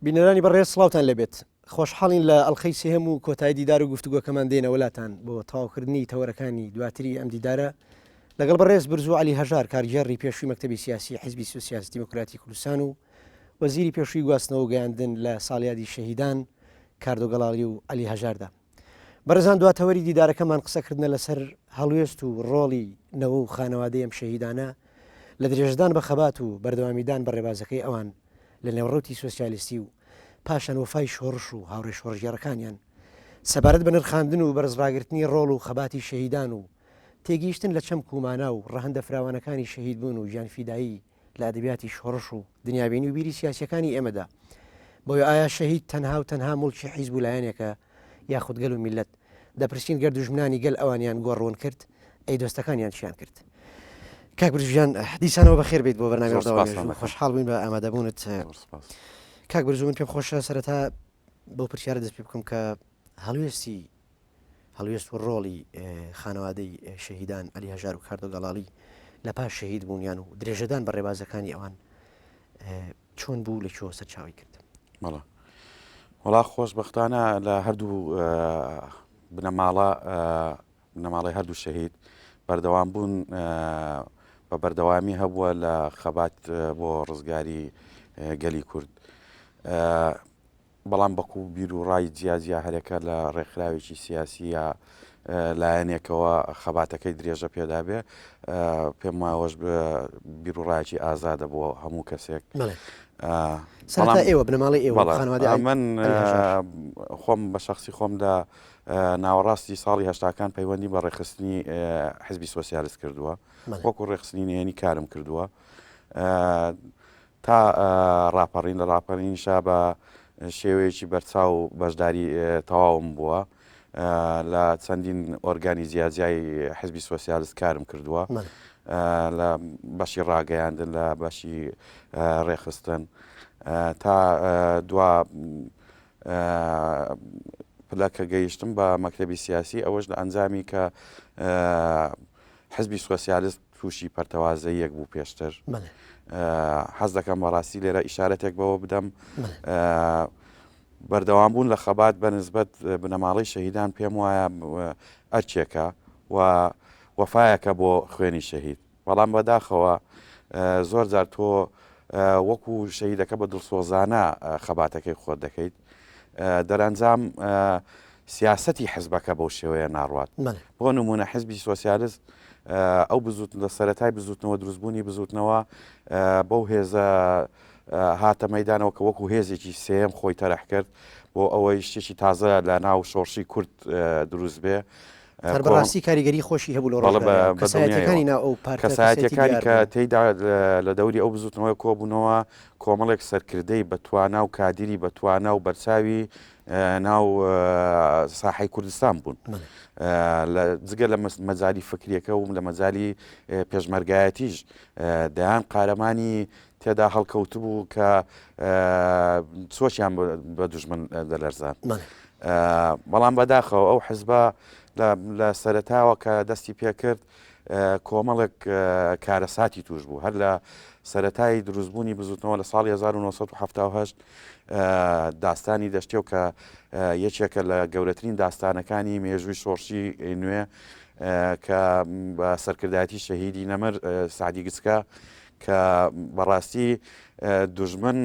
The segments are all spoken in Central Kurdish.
بینەرانی بەڕێز سڵاوتان لێبێت. خۆشحاڵین لە ئەڵقەی سێهەم و کۆتایی دیدار و گفتوگۆکەمان دێینەوە لاتان بۆ تەواوکردنی تەوەرەکانی دواتری ئەم دیدارە لەگەڵ بەڕێز برزوو عەلی هەژار کارگێڕی پێشووی مەکتەبی سیاسی حیزبی سۆسیالست دیموکراتی کوردستان و وەزیری پێشووی گواستنەوە و گەیاندن لە ساڵیادی شەهیدان کاردۆ گەڵاڵی و عەلی هەژاردا. بەڕێزان دوا تەوەری دیدارەکەمان قسەکردنە لەسەر هەڵوێست و ڕۆڵی نەوە و خانەوادەی ئەم شەهیدانە لە درێژەدان بە خەبات و بەردەوامیدان بە ڕێبازەکەی ئەوان لە نێو ڕەوتی سۆسیالیستی و پاشان وەفای شۆڕش و هاوڕێ شۆڕشگێڕەکانیان سەبارەت بە نرخاندن و بەرزڕاگرتنی ڕۆڵ و خەباتی شەهیدان و تێگەیشتن لە چەمک و مانا و ڕەهەندە فراوانەکانی شەهیدبوون و گیانفیدایی لە ئەدەبیاتی شۆڕش و دنیابینی و بیری سیاسیەکانی ئێمەدا. بۆیە ئایا شەهید تەنها و تەنها موڵکی حیزب و لایەنێکە یاخود گەل و میللەت؟ دەپرسین گەر دوژمنانی گەل ئەوانیان گۆڕ ون کرد، ئەی دۆستەکانیان چیان کرد؟ کاک برزو گیان دیسانەوە بەخێر بێیت بۆ بەرنامەی زۆر ڕووداوی سپاستان مێژوو. دەکەم. خۆشحاڵ بووین بە ئامادەبوونت. زۆر سپاس. کاک برزو من پێم خۆشە سەرەتا بەو پرسیارە دەست پێ بکەم کە هەڵوێستی هەڵوێست و ڕۆڵی خانەوادەی شەهیدان عەلی هەژار و کاردۆ گەڵاڵی لە پاش شەهید بوونیان و درێژەدان بە ڕێبازەکانی ئەوان چۆن بوو لە کوێوە سەرچاوەی کرد؟ بەڵێ وەڵا خۆشبەختانە لە هەردوو بنەماڵە بنەماڵەی هەردوو شەهید بەردەوام بوون بە بەردەوامی هەبووە لە خەبات بۆ ڕزگاری گەلی کورد. بەڵام بەکو بیروڕای جیا جیا هەرێکە لە ڕێکخراوێکی سیاسی یا لایەنێکەوە خەباتەکەی درێژە پێدابێ پێم وایەوەش بیروڕایەکی ئازادە بۆ هەموو کەسێک. سەرەتا ئێوە بنەماڵەی ئێوە خانەوادەی من خۆم بە شخصی خۆم لە ناوەڕاستی ساڵی هەشتاکان پەیوەندی بە ڕێکخستنی حزبی سۆسیالست کردووە وەکو ڕێکخستنی نهێنی کارم کردووە. تا ڕاپەڕین، لە ڕاپەڕینیشا بە شێوەیەکی بەرچاو بەشداری تەواوم بووە. لە چەندین ئۆرگانی جیاجیای حزبی سۆسیالست کارم کردووە لە بەشی ڕاگەیاندن لە بەشی ڕێکخستن تا دوا پلە کە گەیشتم بە مەکتەبی سیاسی ئەوەش لە ئەنجامی کە حزبی سۆسیالست تووشی پەرتەوازەییەک بوو پێشتر. حەز دەکەم بەڕاستی لێرە ئیشارەتێک بەوە بدەم. بەردەوام بوون لە خەبات بە نسبەت بنەماڵەی شەهیدان پێم وایە ئەرکێکە و وەفایەکە بۆ خوێنی شەهید. بەڵام بەداخەوە زۆر جار تۆ وەکو شەهیدەکە بە دڵسۆزانە خەباتەکەی خۆت دەکەیت دەرەنجام سیاسەتی حزبەکە بەو شێوەیە ناڕوات. بۆ نموونە حزبی سۆسیالست ئەو بزووت لە سەرەتای بزووتنەوە دروستبوونی بزووتنەوە بەو هێزە هاتە مەدانەوە کە وەکو هێزێکی سێم خۆی تەرح کرد بۆ ئەوەی شتێکی تازە لە ناو شۆڕشی کورد دروست بێ. بەڕاستی کاریگەری خۆشی هەبوو لە کەسایەتیەکانی ناو ئەو پارتە کەسایەتیەکانی کە تێیدا لە دەوری ئەو بزوتنەوەی کۆبوونەوە کۆمەڵێک سەرکردەی بەتوانا و کادیری بەتوانا و بەرچاوی ناو ساحەی کوردستان بوون لە جگە لە مەجای فکریەکە و لە مەجای پێشمەرگایەتیش دەیان قارەمانی تێدا هەڵکەوتبوو کە چۆکیان بە دوژمن دەلەرزان. بەڵام بەداخەوە ئەو حزبە لە سەرەتاوە کە دەستی پێکرد کۆمەڵێک کارەساتی توش بوو هەر لە سەرەتای دروستبوونی بزوتنەوە لە ساڵی 1970 داستانی دەشتێو کە یەکێکە لە گەورەترین داستانەکانی مێژووی شۆڕشی نوێ کە بە سەرکردایەتی شەهیدی نەمر سعدی گچکە کە بەڕاستی دوژمن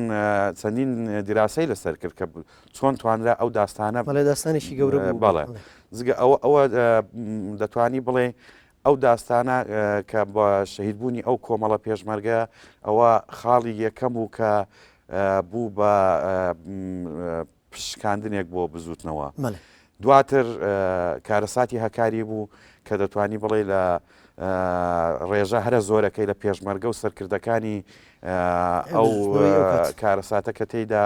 چەندین دیراسەی لەسەر کرد کە چۆن توانرا ئەو داستانە بەڵێ داستانێکی گەورە بوو بەڵێ جگە ئەوە ئەوە دەتوانی بڵێ ئەو داستانە کە بە شەهیدبوونی ئەو کۆمەڵە پێشمەرگە ئەوە خاڵی یەکەم بوو کە بوو بە پشکاندنێک بۆ بزوتنەوە. دواتر کارەساتی هەکاری بوو کە دەتوانی بڵێ لە ڕێژە هەرە زۆرەکەی لە پێشمەرگە و سەرکردەکانی ئەو کارەساتە کە تێیدا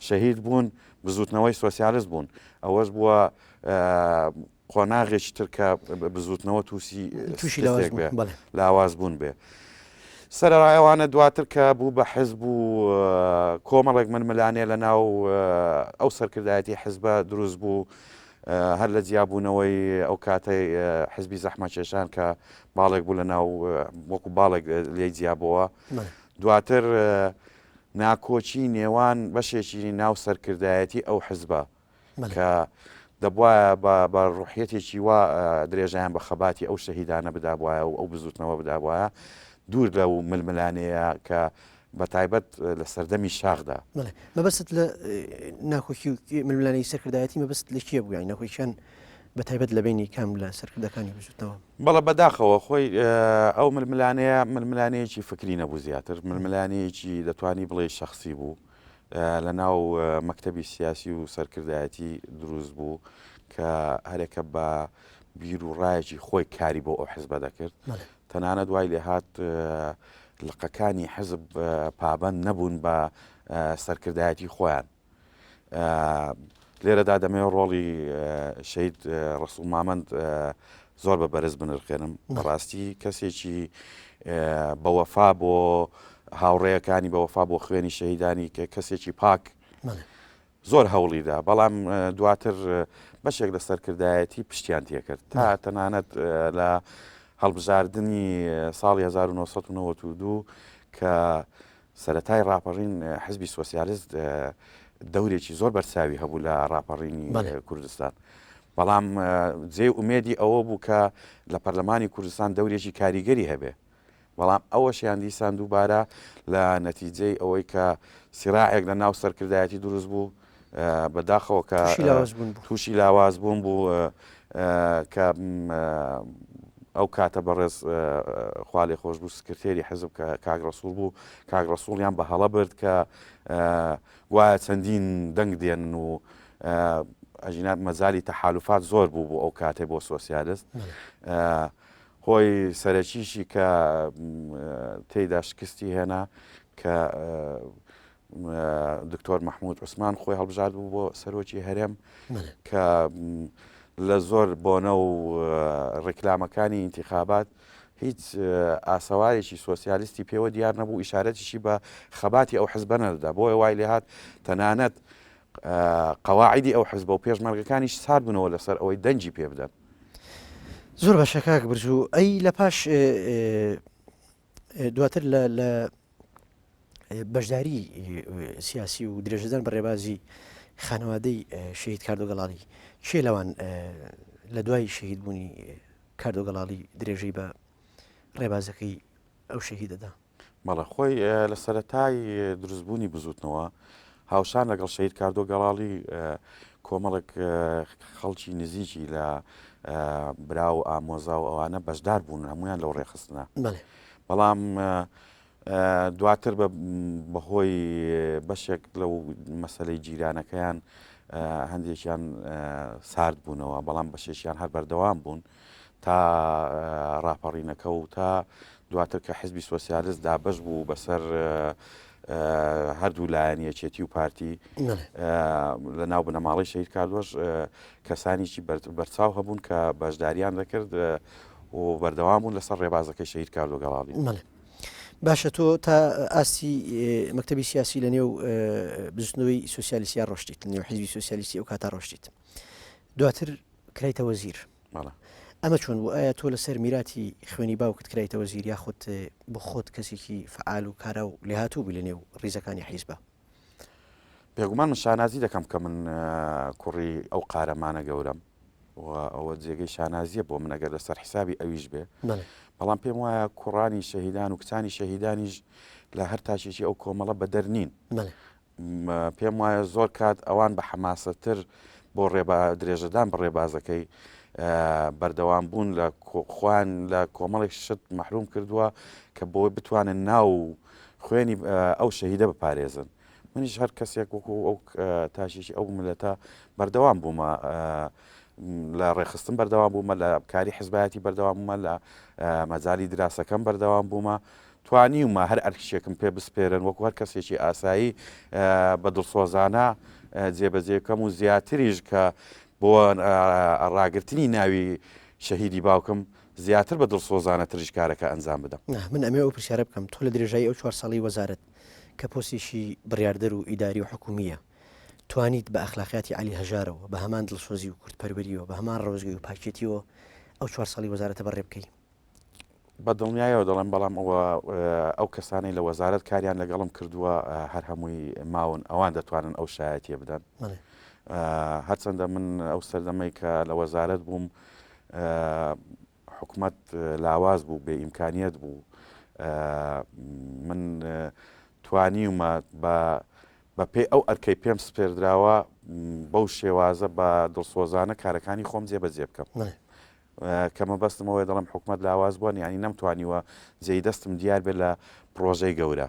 شەهید بوون بزوتنەوەی سۆسیالست بوون ئەوەش بووە قۆناغێکی تر کە بزوتنەوە تووشی تووشی لاواز بێ لاواز بوون بێ. سەرەڕای ئەوانە دواتر کە بوو بە حزب و کۆمەڵێک ململانێ لە ناو ئەو سەرکردایەتی حزبە دروست بوو هەر لە جیابوونەوەی ئەو کاتەی حزبی زەحمەکێشان کە باڵێک بوو لە ناو وەکو باڵێک لێی جیابەوە دواتر. ناکۆکی نێوان بەشێکی ناو سەرکردایەتی ئەو حزبە کە دەبوایە بە ڕوحیەتێکی وا درێژەیان بە خەباتی ئەو شەهیدانە بدابوایە و ئەو بزوتنەوە بدابوایە دوور لەو ململانێیە کە بە تایبەت لە سەردەمی شاخدا. بەڵێ مەبەستت لە ناکۆکی و ململانێی سەرکردایەتی مەبەست لە کێ بوو یانی ناکۆکیان بە تایبەت لە بەینی کام لە سەرکردەکانی بزوتنەوە؟ بەڵێ بەداخەوە خۆی ئەو ململانێیە ململانێیەکی فکری نەبوو زیاتر ململانێیەکی دەتوانی بڵێی شەخسی بوو لە ناو مەکتەبی سیاسی و سەرکردایەتی دروست بوو کە هەرێکە بە بیر و ڕایەکی خۆی کاری بۆ ئەو حزبە دەکرد تەنانەت وای لێهات لقەکانی حزب پابەند نەبوون بە سەرکردایەتی خۆیان. لێرەدا دەمەوێت ڕۆڵی شەهید ڕەسوڵ مامەند زۆر بە بەرز بنرخێنم. بەڕاستی کەسێکی بەوەفا بۆ هاوڕێیەکانی، بەوەفا بۆ خوێنی شەهیدانی، کەسێکی پاک. زۆر هەوڵی دا، بەڵام دواتر بەشێک لە سەرکردایەتی پشتیان تێکرد تا تەنانەت لە هەڵبژاردنی ساڵی 1992 کە سەرەتای ڕاپەڕین حزبی سۆسیالست دەورێکی زۆر بەرچاوی هەبوو لە ڕاپەڕینی کوردستان. بەڵام جێی ئومێدی ئەوە بوو کە لە پەرلەمانی کوردستان دەورێکی کاریگەری هەبێ. بەڵام ئەوەشیان دیسان دووبارە لە نەتیجەی ئەوەی کە سیراعێک لە ناو سەرکردایەتی دروست بوو بەداخەوە کە تووشی لاواز بوون بوو کە ئەو کاتە بەڕێز خوالێ خۆش بوو سکرتێری حزب کە کاک ڕەسوڵ بوو کاک ڕەسوڵیان بە هەڵە برد کە گوایە چەندین دەنگ دێنن و ئەژینا مەجای تەحالفات زۆر بوو بۆ ئەو کاتێ بۆ سۆسیالست هۆی سەرەکیشی کە تێیدا شکستی هێنا کە دکتۆر مەحمود عوسمان خۆی هەڵبژارد بوو بۆ سەرۆکی هەرێم کە لە زۆر بۆنە و ڕیکلامەکانی ئینتیخابات هیچ ئاسەوارێکی سۆسیالیستی پێوە دیار نەبوو ئیشارەتیشی بە خەباتی ئەو حزبە نەدەدا بۆیە وای لێهات تەنانەت قەواعیدی ئەو حزبە و پێشمەرگەکانیش سارد بوونەوە لەسەر ئەوەی دەنگی پێ بدەن. زۆر باشە کاک برزوو ئەی لە پاش دواتر لە بەشداری سیاسی و درێژەدان بە ڕێبازی خانەوادەی شەهید کاردۆ گەڵاڵی کێ لەوان لە دوای شەهید بوونی کاردۆ گەڵاڵی درێژەی بە ڕێبازەکەی ئەو شەهیدەدا؟ بەڵێ خۆی لە سەرەتای دروستبوونی بزوتنەوە هاوشان لەگەڵ شەهید کاردۆ گەڵاڵی کۆمەڵێک خەڵکی نزیکی لە برا و ئامۆزا و ئەوانە بەشدار بوون هەمویان لەو ڕێخستنە بەڵام دواتر بەهۆی بەشێک لەو مەسلەی جیرانەکەیان هەندێکیان سارد بوونەوە بەڵام بەشێکیان هەر بەردەوام بوون تا ڕاپەڕینەکە و تا دواتر کە حزبی سۆسیالست دابەش بوو بەسەر هەردوو لایەن یەکێتی و پارتی لە ناو بنەماڵەی شەهید کاردۆش کەسانێکی بەرچاو هەبوون کە بەشداریان دەکرد و بەردەوام بوون لەسەر ڕێبازەکەی شەهید کاردۆ گەڵاڵی. باشە تۆ تا ئاستی مەکتەبی سیاسی لە نێو بزوتنەوەی سوسیالیستیا ڕۆشتیت لە نێو حیزبی سوسیالیستی ئەو کاتە ڕۆشتیت دواتر کرایتە وەزیر ئەمە چۆن بوو ئایا تۆ لەسەر میراتی خوێنی باوکت کرایتە وەزیر یاخود بۆ خۆت کەسێکی فەعال و کارا و لێهاتوو بووی لە نێو ڕیزەکانی حیزبا؟ بێگومان من شانازی دەکەم کە من کوڕی ئەو قارەمانە گەورەم و ئەوە جێگەی شانازیە بۆ من ئەگەر لەسەر حسابی ئەویش بێ بەڵام پێم وایە کوڕانی شەهیدان و کچانی شەهیدانیش لە هەر تاکێکی ئەو کۆمەڵە بەدەر نین. پێم وایە زۆر کات ئەوان بە حەماسەتر بۆ ڕێبا درێژەدان بە ڕێبازەکەی بەردەوام بوون لە خۆیان لە کۆمەڵێک شت مەحروم کردووە کە بۆ بتوانن ناو خوێنی ئەو شەهیدە بپارێزن منیش هەر کەسێک وەکو ئەو تاشێکی ئەو ملەتە بەردەوام بوومە لە ڕێخستن بەردەوام بوومە لە کاری حزبایەتی بەردەوام بوومە لە مەجای دراسەکەم بەردەوام بوومە توانیومە هەر ئەرکێکم پێ بسپێرن وەکو هەر کەسێکی ئاسایی بە دڵسۆزانە جێبەجێ بکەم و زیاتریش کە بۆ ڕاگرتنی ناوی شەهیدی باوکم زیاتر بە دڵسۆزانە تریش کارەکە ئەنجام بدەم. من ئەمەوێ ئەو پرسیارە بکەم، تۆ لە درێژایی ئەو چوار ساڵەی وەزارەت کە پۆستێکی بڕیاردەر و ئیداری و حکومییە، توانیت بە ئەخلاقیاتی عەلی هەژارەوە، بە هەمان دڵسۆزی و کوردپەروەرییەوە، بە هەمان ڕەوشتگەری و پاکێتییەوە ئەو چوار ساڵی وەزارەتە بەڕێ بکەی؟ بە دڵنیایەوە دەڵێم بەڵام ئەوە ئەو کەسانەی لە وەزارەت کاریان لەگەڵم کردووە هەر هەمووی ماون ئەوان دەتوانن ئەو شایەتیە بدەن. هەرچەندە من ئەو سەردەمەی کە لە وەزارەت بووم حکومەت لاواز بوو بێ ئیمکانیەت بوو من توانیومە بە بەپێی ئەو ئەرکەی پێم سپێردراوە بەو شێوازە بە دڵسۆزانە کارەکانی خۆم جێبەجێ بکەم. کە مەبەستم ئەوەیە دەڵێم حکومەت لاواز بووە یانی نەمتوانیوە جێی دەستم دیار بێت لە پڕۆژەی گەورە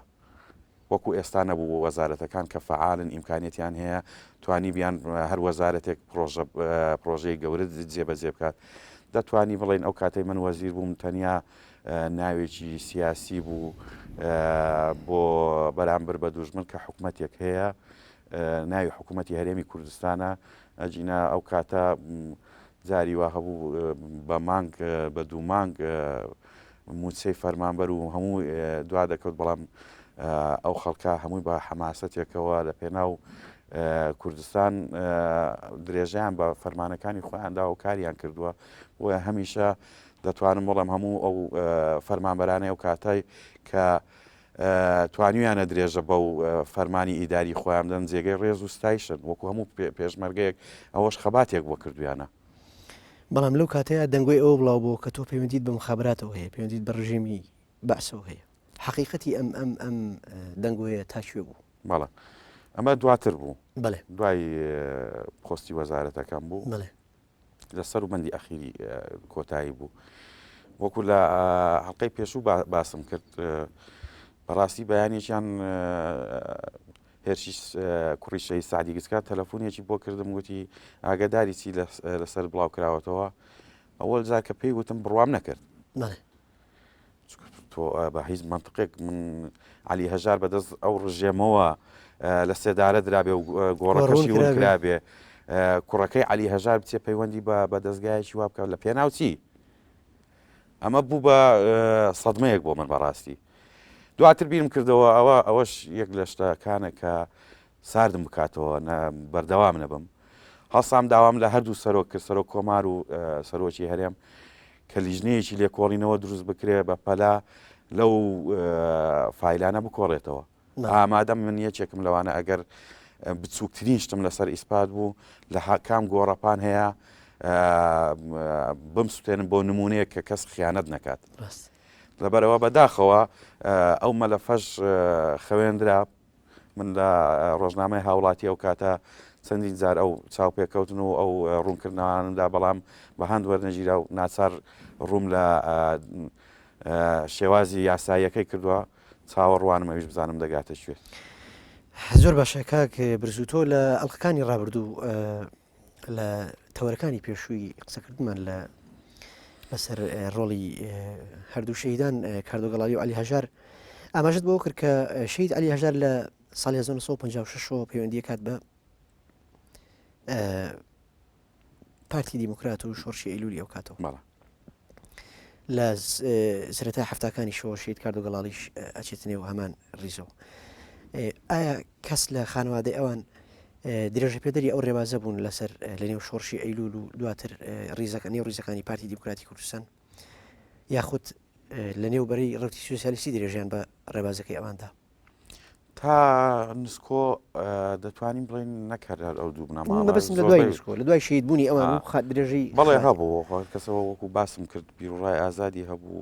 وەکو ئێستا نەبوو وەزارەتەکان کە فەعالن ئیمکانیەتیان هەیە توانی بیان هەر وەزارەتێک پڕۆژە پڕۆژەی گەورە جێبەجێ بکات دەتوانی بڵێن ئەو کاتەی من وەزیر بووم تەنیا ناوێکی سیاسی بوو بۆ بەرامبەر بە دوژمن کە حکومەتێک هەیە ناوی حکوومەتی هەرێمی کوردستانە ئەجینا ئەو کاتە جاری وا هەبوو بە مانگ بە دوو مانگ مووچەی فەرمانبەر و هەموو دوا دەکەوت بەڵام ئەو خەڵکە هەمووی بە حەماسەتێکەوە لە پێناو کوردستان درێژەیان بە فەرمانەکانی خۆیاندا و کاریان کردووە بۆیە هەمیشە دەتوانم بڵێم هەموو ئەو فەرمانبەرانەی ئەو کاتای کە توانیویانە درێژە بەو فەرمانی ئیداری خۆیان بدەن جێگەی ڕێز و ستایشن وەکو هەموو پێشمەرگەیەک ئەوەش خەباتێک بووە کردویانە. بەڵام لەو کاتەیا دەنگۆی ئەوە بڵاو بووە کە تۆ پەیوەندیت بە مخابراتەوە هەیە، پەیوەندیت بە ڕژێمی بەعسەوە هەیە. حەقیقەتی ئەم ئەم ئەم دەنگۆیە تا کوێ بوو؟ بەڵێ ئەمە دواتر بوو. بەڵێ. دوای پۆستی وەزارەتەکەم بوو. بەڵێ. لە سەر و بەندی ئەخیری کۆتایی بوو وەکو لە حڵلقەی پێشوو باسم کرد بەڕاستی بەیانێکیان هێرشی کوڕی شەی سعدی گچکە تەلەفۆنێکی بۆ کردم وتی ئاگداری چی لەسەر بڵاو کراوەتەوە ئەوەل جار کە پێی وتم بڕوام نەکرد تۆ بە هیچ مەنتقێک من عەلی هەژار بەدەست ئەو ڕژێمەوە لە سێدارە درابێ و گۆڕەکەشی ون کرابێ کوڕەکەی عەلی هەژار بچێ پەیوەندی بە بە دەستگایەکی وا بکات لە پێناو چی ئەمە بوو بە سەدمەیەک بۆ من بەڕاستی دواتر بیرم کردەوە ئەوە ئەوەش یەک لە شتەکانە کە ساردم بکاتەوە بەردەوام نەبم هەڵسام داوام لە هەردوو سەرۆک کرد سەرۆک کۆمار و سەرۆکی هەرێم کە لیژنەیەکی لێکۆڵینەوە دروست بکرێ بە پەلە لەو فایلانە بکۆڵێتەوە ئامادەم من یەکێکم لەوانە ئەگەر بچووکترین شتم لەسەر ئیسپات بوو لە کام گۆڕەپان هەیە بمسوتێنم بۆ نمونەیە کە کەس خیانەت نەکات لەبەرەوە بەداخەوە ئەو مەلەفەش خەوێندرا من لە ڕۆژنامەی هاوڵاتی ئەو کاتە چەندین جار ئەو چاوپێکەوتن و ئەو ڕوونکردنەوانم دا بەڵام بە هەند وەرنەگیرا و ناچار ڕووم لە شێوازی یاساییەکەی کردووە چاوەڕوانم ئەویش بزانم دەگاتە کوێ. زۆر باشە کاک برزوو تۆ لە ئەڵقەکانی ڕابردوو لە تەوەرەکانی پێشووی قسەکردمان لە لەسەر ڕۆڵی هەردوو شەهیدان کاردۆ گەڵالی و علی هەژار ئاماژت بۆ کرد کە شەهید علی هەژار لە ساڵی 1956ەوە پەیوەندی کات بە پارتی دیموکرات و شۆڕشی ئەیلولی ئەو کاتەوە لە سەرەتای حەفتاکانیشەوە شەهید کاردۆ گەڵاڵیش ئەچێتە نێو هەمان ڕیزەوە. ئایا کەس لە خانەوادەی ئەوان درێژە پێدەری ئەو ڕێبازە بوون لەسەر لە نێو شۆڕشی ئەیلول و دواتر ڕیزەکە نێو ڕیزەکانی پارتی دیموکراتی کوردستان یاخود لە نێو بەرەی ڕەوتی سوسیالیستی درێژیان بە ڕێبازەکەی ئەواندا؟ تا نسکۆ دەتوانین بڵێین نەک هەر ئەو دوو بنەماڵە مەبەستم لە دوای نسکۆ لە دوای شەهید بوونی ئەوان و خات درێژەی بەڵێ هەبوو خۆ کەسەوە وەکو باسم کرد بیروڕای ئازادی هەبوو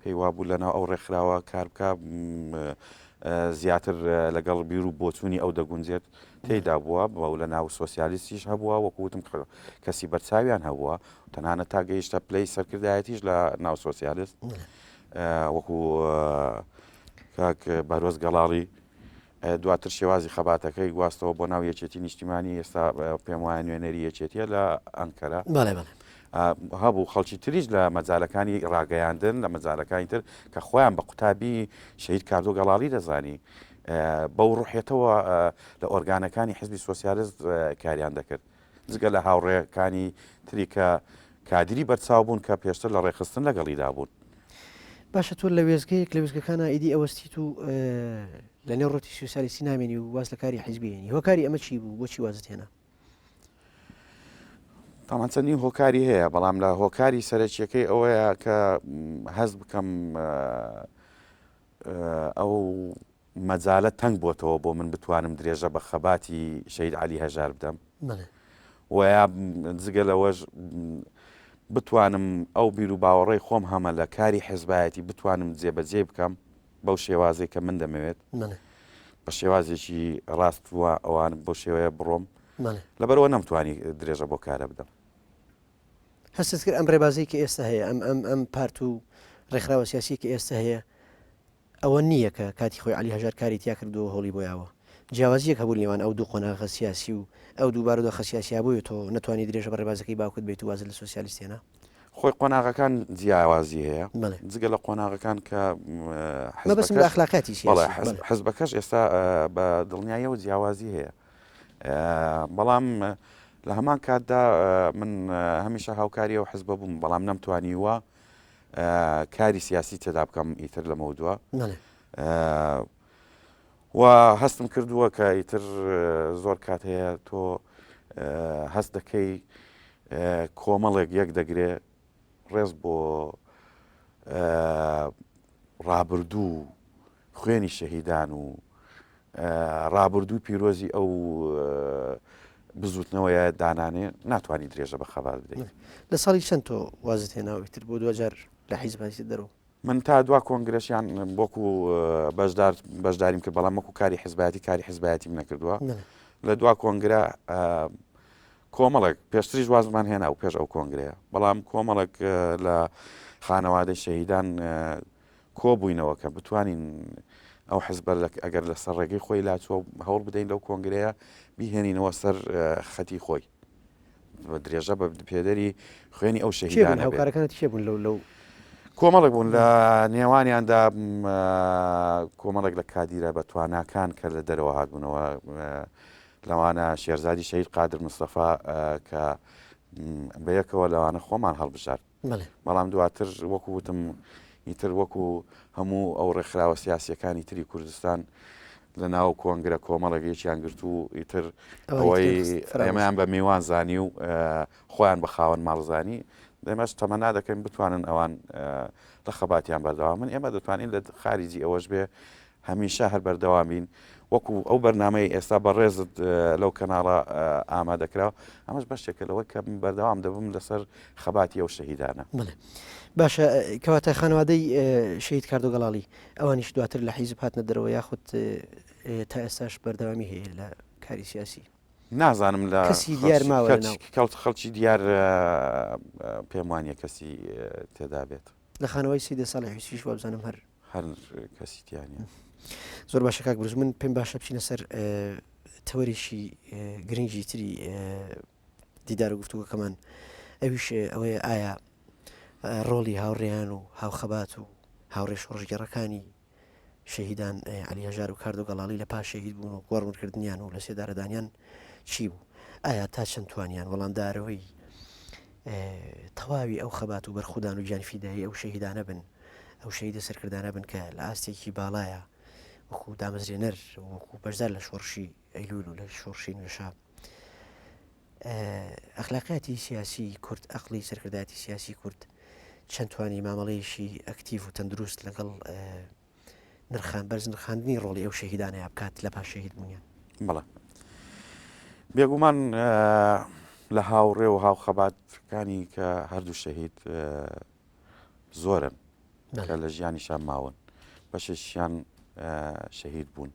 پێی وابوو لەناو ئەو ڕێکخراوە کار بکە زیاتر لەگەڵ بیر و بۆچوونی ئەو دەگونجێت تێیدا بووە بە لە ناو سۆسیالیستیش هەبووە وەکو وتم کەسی بەرچاویان هەبووە تەنانەت تا گەیشتە پلەی سەرکردایەتیش لە ناو سۆسیالیست وەکو کاک بەهرۆز گەڵاڵی دواتر شێوازی خەباتەکەی گواستەوە بۆ ناو یەکێتی نیشتیمانی ئێستا پێم وایە نوێنەری یەکێتیە لە ئەنکەرە هەبوو خەڵکی تریش لە مەجالەکانی ڕاگەیاندن لە مەجالەکانی تر کە خۆیان بە قوتابی شەهید کاردۆ گەڵاڵی دەزانی بەو ڕوحێتەوە لە ئۆرگانەکانی حزبی سۆسیالست کاریان دەکرد جگە لە هاوڕێکانی تری کە کادری بەرچاو بوون کە پێشتر لە ڕێکخستن لەگەڵیدا بوون. باشە تۆ لە وێستگەیەک لە وێستگەکانا ئیدی ئەوەستیت و لە نێو ڕەوتی سۆسیالیستی نامێنی و واز لە کاری حیزبی هێنی هۆکاری ئەمە چی بوو بۆچی وازت هێنا؟ تاوان چەندین هۆکاری هەیە بەڵام لە هۆکاری سەرەکیەکەی ئەوەیە کە هەست بکەم ئەو مەجالە تەنگ بۆتەوە بۆ من بتوانم درێژە بە خەباتی شەهید عەلی هەژار بدەم و یا جگە لەوەش بتوانم ئەو بیر و باوەڕەی خۆم هەمە لە کاری حزبایەتی بتوانم جێبەجێ بکەم بەو شێوازێک کە من دەمەوێت بە شێوازێکی ڕاست وە ئەوان بۆ شێوەیە بڕۆم لەبەرەوە نەمتوانی درێژە بۆ کارە بدەم. هەستت کرد ئەم ڕێبازەی کە ئێستا هەیە ئەم ئەم ئەم پارت و ڕێکخراوە سیاسی کە ئێستا هەیە ئەوە نییە کە کاتی خۆی عەلی هەژار کاری تیا کردووە و هەوڵی بۆ یاوە. جیاوازییەک هەبوو لە نێوان ئەو دوو قۆناغە سیاسی و ئەو دوو بارودۆخە سیاسییە بۆیە تۆ نەتوانی درێژە بە ڕێبازەکەی باوکت بەیت و وازت لە سۆسیالیست هێنا؟ خۆی قۆناغەکان جیاوازی هەیە. بەڵێ. جگە لە قۆناغەکان کە مەبەستم لە ئەخلاقیاتی سیاسی. بەڵێ حزبەکەش ئێستا بە دڵنیاییەوە جیاوازی هەیە. بەڵام لە هەمان کاتدا من هەمیشە هاوکاری ئەو حزبە بووم بەڵام نەمتوانیوە کاری سیاسی تێدا بکەم ئیتر لەمەودوا و هەستم کردووە کە ئیتر زۆر کات هەیە تۆ هەست دەکەی کۆمەڵێک یەک دەگرێ ڕێز بۆ ڕابردوو خوێنی شەهیدان و ڕابردووی پیرۆزی ئەو بزوتنەوەیە دانانێ ناتوانانی درێژە بە خەبات بدەیت. لە ساڵی چەند تۆ وازت هێناوە ئیتر بۆ دواجار لە حیزب هاتیتە دەرەوە؟ من تا دوا کۆنگرەشیان وەکو بەشدار بەشداریم کرد بەڵام وەکو کاری حزبایەتی کاری حزبایەتیم نەکردووە لە دوا کۆنگرە کۆمەڵێک پێشتریش وازمان هێنا و پێش ئەو کۆنگرەیە بەڵام کۆمەڵێک لە خانەوادەی شەهیدان کۆبووینەوە کە بتوانین ئەو حزبە ئەگەر لەسەر ڕێگەی خۆی لاچووە هەوڵ بدەین لەو کۆنگرەیە بیهێنینەوە سەر خەتی خۆی بە درێژە بە پێدەری خوێنی ئەو شەهیدانە هاوکارەکانت کێ بوون لەو لەو کۆمەڵێک بوون لە نێوانیاندا کۆمەڵێک لە کادیرە بە تواناکان کە لە دەرەوە هاتبوونەوە لەوانە شێرزادی شەهید قادر مستەفا کە بەیەکەوە لەوانە خۆمان هەڵبژارد بەڵام دواتر وەکو وتم ئیتر وەکو هەموو ئەو ڕێکخراوە سیاسیەکانی تری کوردستان لە ناو کۆنگرە کۆمەڵێک یەکیان گرت و ئیتر ئەوەی ئێمەیان بە میوان زانی و خۆیان بە خاوەن ماڵزانی ئێمەش تەمەنا دەکەین بتوانن ئەوان لە خەباتیان بەردەوام من ئێمە دەتوانین لە خارجی ئەوەش بێ هەمیشە هەر بەردەوام بین وەکو ئەو بەرنامەی ئێستا بەڕێزت لەو کەناڵە ئامادەکرا ئەمەش بەشێکە لەوەی کە من بەردەوام دەبم لەسەر خەباتی ئەو شەهیدانە. بەڵێ باشە کەواتە خانەوادەی شەهید کاردۆ گەڵاڵی ئەوانیش دواتر لە حیزب هاتنە دەرەوە یاخود تا ئێستاش بەردەوامی هەیە لە کاری سیاسی؟ نازانم لە کەسی دیار ماوە لەناو خەڵکی دیار پێم وانیە کەسی تێدا بێت. لە خانەوای سیدە ساڵح یوسفیش وابزانم هەر هەر کەسی تیا نیە. زۆر باشە کاک بروز من پێم باشە بچینە سەر تەوەرێکی گرنگی تری دیدار و گفتوگەکەمان ئەویش ئەوەیە ئایا ڕۆڵی هاوڕێیان و هاوخەبات و هاوڕێ شۆڕشگێڕەکانی شەهیدان عەلی هەژار و کاردۆ گەڵاڵی لە پاش شەهید بوون و گۆڕونکردنیان و لە سێدارەدانیان چی بوو؟ ئایا تا چەند توانیان وەڵامدارەوەی تەواوی ئەو خەبات و بەرخودان و گیانفیدایی ئەو شەهیدانە بن ئەو شەهیدە سەرکردانە بن کە لە ئاستێکی باڵایە وەکو دامەزرێنەر وەکو بەشدار لە شۆڕشی ئەیلول و لە شۆڕشی نوێشا ئەخلاقیاتی سیاسی کورد ئەقلی سەرکردایەتی سیاسی کورد چەند توانی مامەڵەیەکی ئەکتیڤ و تەندروست لەگەڵ نرخان بەرز نرخاندنی ڕۆڵی ئەو شەهیدانەیە بکات لە پاش شەهید بوونیان بەڵێ بێگومان لە هاوڕێ و هاوخەباتەکانی کە هەردوو شەهید زۆرن کە لە ژیانیشان ماون بەشێکیان شەهید بوون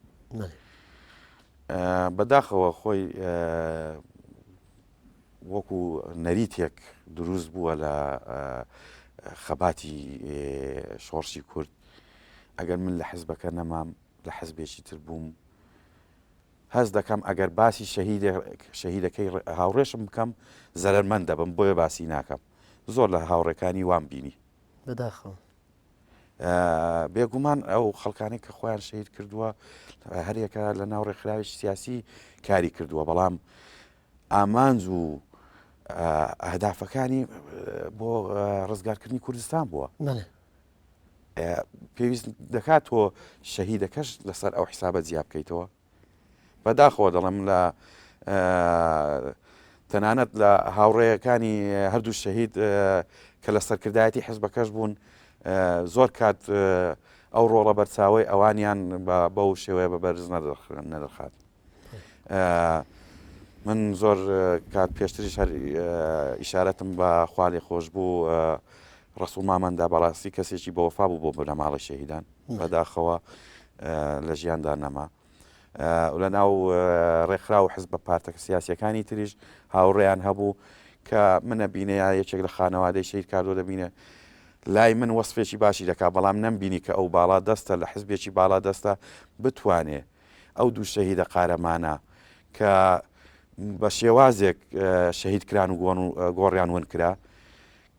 بەداخەوە خۆی وەکو نەریتێک دروست بووە لە خەباتی شۆڕشی کورد ئەگەر من لە حزبەکە نەمام لە حزبێکی تر بووم هەست دەکەم ئەگەر باسی شەهیدەکەی هاوڕێشم بکەم زەرەرمەند دەبم بۆیە باسی ناکەم زۆر لە هاوڕێکانی وام بینی. بەداخەوە. بێگومان ئەو خەڵکانەی کە خۆیان شەهید کردووە هەریەکە لە ناو ڕێکخراوێکی سیاسی کاری کردووە بەڵام ئامانج و ئەهدافەکانی بۆ ڕزگارکردنی کوردستان بووە. پێویست دەکات تۆ شەهیدەکەش لەسەر ئەو حیسابە جیا بکەیتەوە. بەداخەوە دەڵێم لە. تەنانەت لە هاوڕێیەکانی هەردوو شەهید کە لە سەرکردایەتی حزبەکەش بوون زۆر کات ئەو ڕۆڵە بەرچاوەی ئەوانیان بەو شێوەیە بە بەرز نەدەرخات. من زۆر کات پێشتریش هەر ئیشارەتم بە خوالێ خۆش بوو ڕسوڵ مامەندا بەڕاستی کەسێکی بەوەفا بوو بۆ بنەماڵە شەهیدان بەداخەوە لە ژیاندا نەما. لە ناو ڕێکخراو و حزبە پارتەکە سیاسیەکانی تریش هاوڕێیان هەبوو کە منە بینێ یا یەکێک لە خانەوادەی شەهید کاردۆ دەبینێ لای من وەسفێکی باشی دەکات بەڵام نەمبینی کە ئەو باڵا دەستە لە حزبێکی باڵا دەستە بتوانێ ئەو دوو شەهیدە قارەمانە کە بە شێوازێک شەهید کران و گۆڕیان ون کرا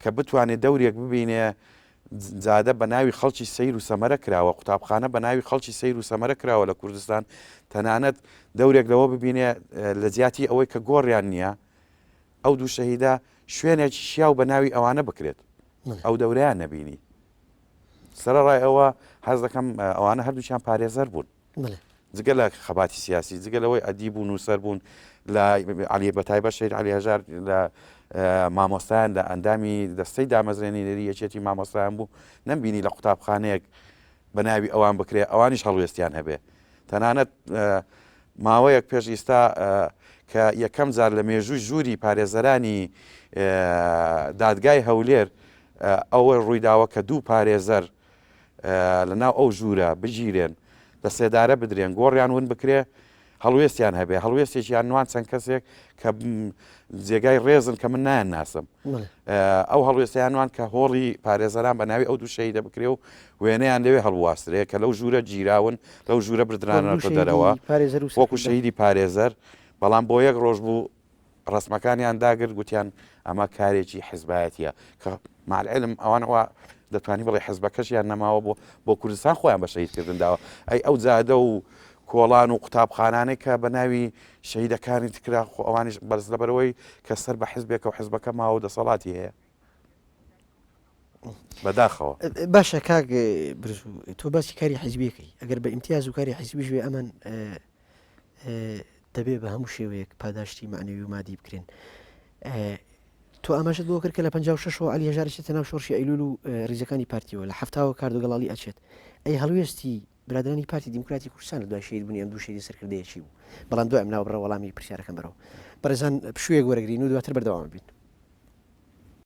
کە بتوانێت دەورێک ببینێ جادە بە ناوی خەڵکی سەیر و سەمەرە کراوە، قوتابخانە بە ناوی خەڵکی سەیر و سەمەرە کراوە لە کوردستان، تەنانەت دەورێک لەوە ببینێ لە جیاتی ئەوەی کە گۆڕیان نییە، ئەو دوو شەهیدە شوێنێکی شیاو بە ناوی ئەوانە بکرێت، ئەو دەورەیان نەبینی. سەرەڕای ئەوە حەز دەکەم ئەوانە هەردووکیان پارێزەر بوون. جگە لە خەباتی سیاسی، جگە لەوەی ئەدیب و نووسەر بوون، لە عەلی بەتایبەت شەهید عەلی هەژار لە مامۆستایان لە ئەندامی دەستەی دامەزرێنەری یەکێتی مامۆستایان بوو، نەمبینی لە قوتابخانەیەک بە ناوی ئەوان بکرێ ئەوانیش هەڵوێستیان هەبێ. تەنانەت ماوەیەک پێش ئیستا کە یەکەم جار لە مێژووی ژووری پارێزەرانی دادگای هەولێر ئەوە ڕوویداوە کە دوو پارێزەر لە ناو ئەو ژوورە بگیرێن، لە سێدارە بدرێن، گۆڕیان ون بکرێ، هەڵوێستیان هەبێ، هەڵوێستێکیان نوان چەند کەسێک کە جێگای ڕێزن کە من نایان ناسم. ئەو هەڵوێستیان نوان کە هۆڵی پارێزەران بە ناوی ئەو دوو شەهیدە بکرێ و وێنەیان لەوێ هەڵبواسترێ کە لەو ژوورە گیراون، لەو ژوورە بردرانەتە دەرەوە وەکو شەهیدی پارێزەر، بەڵام بۆ یەک ڕۆژ بوو ڕەسمەکانیان داگرت گوتیان ئەمە کارێکی حزبایەتیە کە مع العلم ئەوان وا دەتوانی بڵێ حزبەکەشیان نەماوە بۆ بۆ کوردستان خۆیان بە شەهیدکردن داوە ئەی ئەو جادە و کۆڵان و قوتابخانانێک کە بە ناوی شەهیدەکانی تکرا خۆ ئەوانیش بەرز لەبەرەوەی کە سەر بە حزبێکە و حزبەکە ماوە و دەسەڵاتی هەیە بەداخەوە. باشە کاک برزو تۆ باسی کاری حیزبیەکەی ئەگەر بە ئیمتیاز و کاری حیزبیش بێ ئەمان دەبێ بە هەموو شێوەیەک پاداشتی مەعنەوی و مادی بکرێن. تۆ ئاماژەت بۆ کرد کە لە 56ەوە عەلی هەژار ئەچێتە ناو شۆڕشی ئەیلول و ریزەکانی پارتیەوە لە حەفتاوە کاردۆ گەڵاڵی ئەچێت. ئەی هەڵوێستی برادەرانی پارتی دیموکراتی کوردستان لە دوای شەهید بوونی ئەم دوو شەهیدە سەرکردەیە چی بوو؟ بەڵام دوای ئەم ناوبڕە وەڵامی پرسیارەکەم بەرەوە. بەڕێزان پشوویەک وەرەگرین و دواتر بەردەوام بین.